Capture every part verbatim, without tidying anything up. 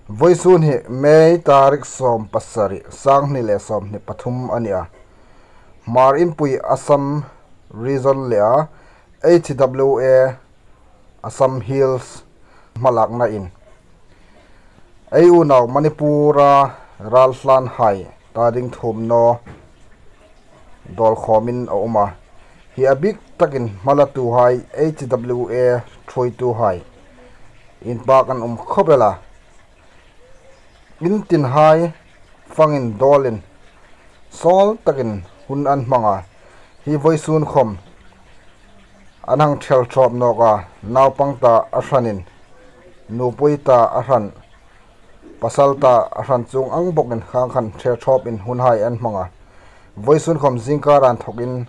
Vawisun hi May tarik sawm pasari, sang hni le sawm hni pathum a ni a. Hmar Inpui Assam Region le a H W A Assam Hills hmalakna in ei unau Manipur-a ralhlan hai ta ding thum naw dawl khawmin a um a. Hi a bik takin hmalatuhai H W A thuoituhai inpak an um khawp el a. Intinhai fangin dawlin sawl takin hun an hmang a. Hi vawisun khawm an hang thel thawp nawk a, naupang ta a hranin, nupui ta a hran, pasal ta a hran chuong ang bawkin khang khan thel thawpin hunhai an hmang a. Vawisun khawm zingkar an thokin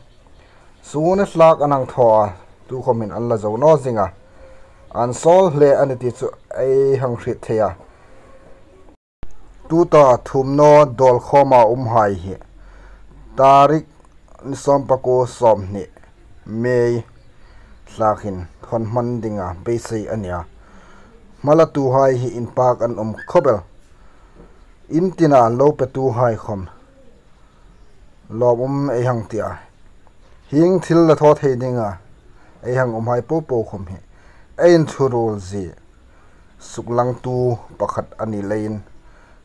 sun a tlak an hang thaw a, tu khawmin an la zo naw zing a. An sawl hle a ni ti chu ei hang hriet thei a. Tuta thum naw dawl khawma umhai hi tarik ni sawm pakuo sawm hni May thlakin thawn hman dinga beisei a ni a. Hmalatuhai hi inpak an um khawp el. Intina lo petuhai khawm lawmum ei hang ti a. Hieng thil la thaw thei dinga ei hang umhai popo khawm hi ei inthuruol zie suklangtu pakhat a ni leiin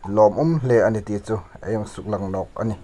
lawmum hle a ni ti chu ei hang suklang nawk a nih.